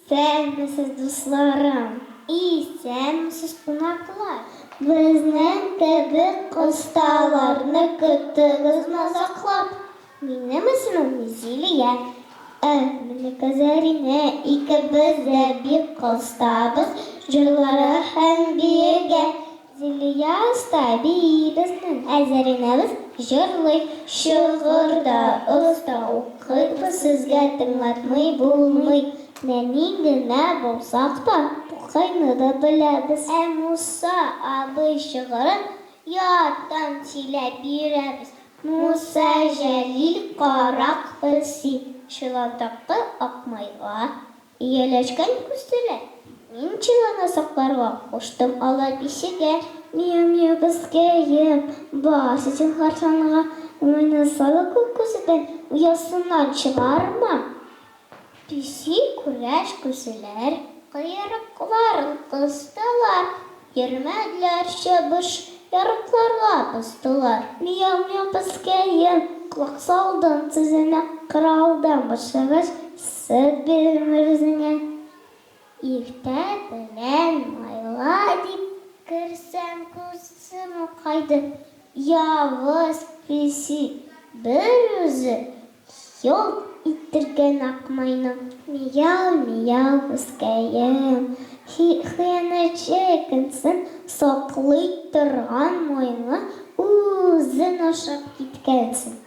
Исәнмесез, дусларым! Исәнмесез, кунаклар! Безнең кебек осталарны көттегез озаклап. Минем исемем Зилия. Ә минеке Зәринә. Икебез дә бик остабыз җырларга һәм биергә. Зилия оста бии безнең, ә Зәринәбез җырлый. Шигырь дә оста укыйбыз, сезгә тыңлатмый булмый. Нәни генә булсак та, Тукайны да беләбез. Ә Муса абый шигырен яттан сөйләп бирәбез. Муса Җәлил карак песи, чоландагы Акмайга Ияләшкән күселәр. Мин чоланны сакларга куштым ала песигә. Миу-миу, пескәем, бар зинһар чанга, Майны сал күк күседән оясыннан чыгарма. Песи күргәч күселәр койрыкларын кыстылар, Йөрмәделәр чабыш, ярыкларга постылар. Мияу-мияу пескәем, колак салдым сүзенә, Коралдан башлагач, сөт бирдем үзеңә. Иртә белән майла дип керсәм, күзем акайды, Явыз песи берүзе Ялт иттергән ак майны. Мияу, мияу, үскәем, хыянәтче икәнсең, саклый торган майны үзең ашап киткәнсең.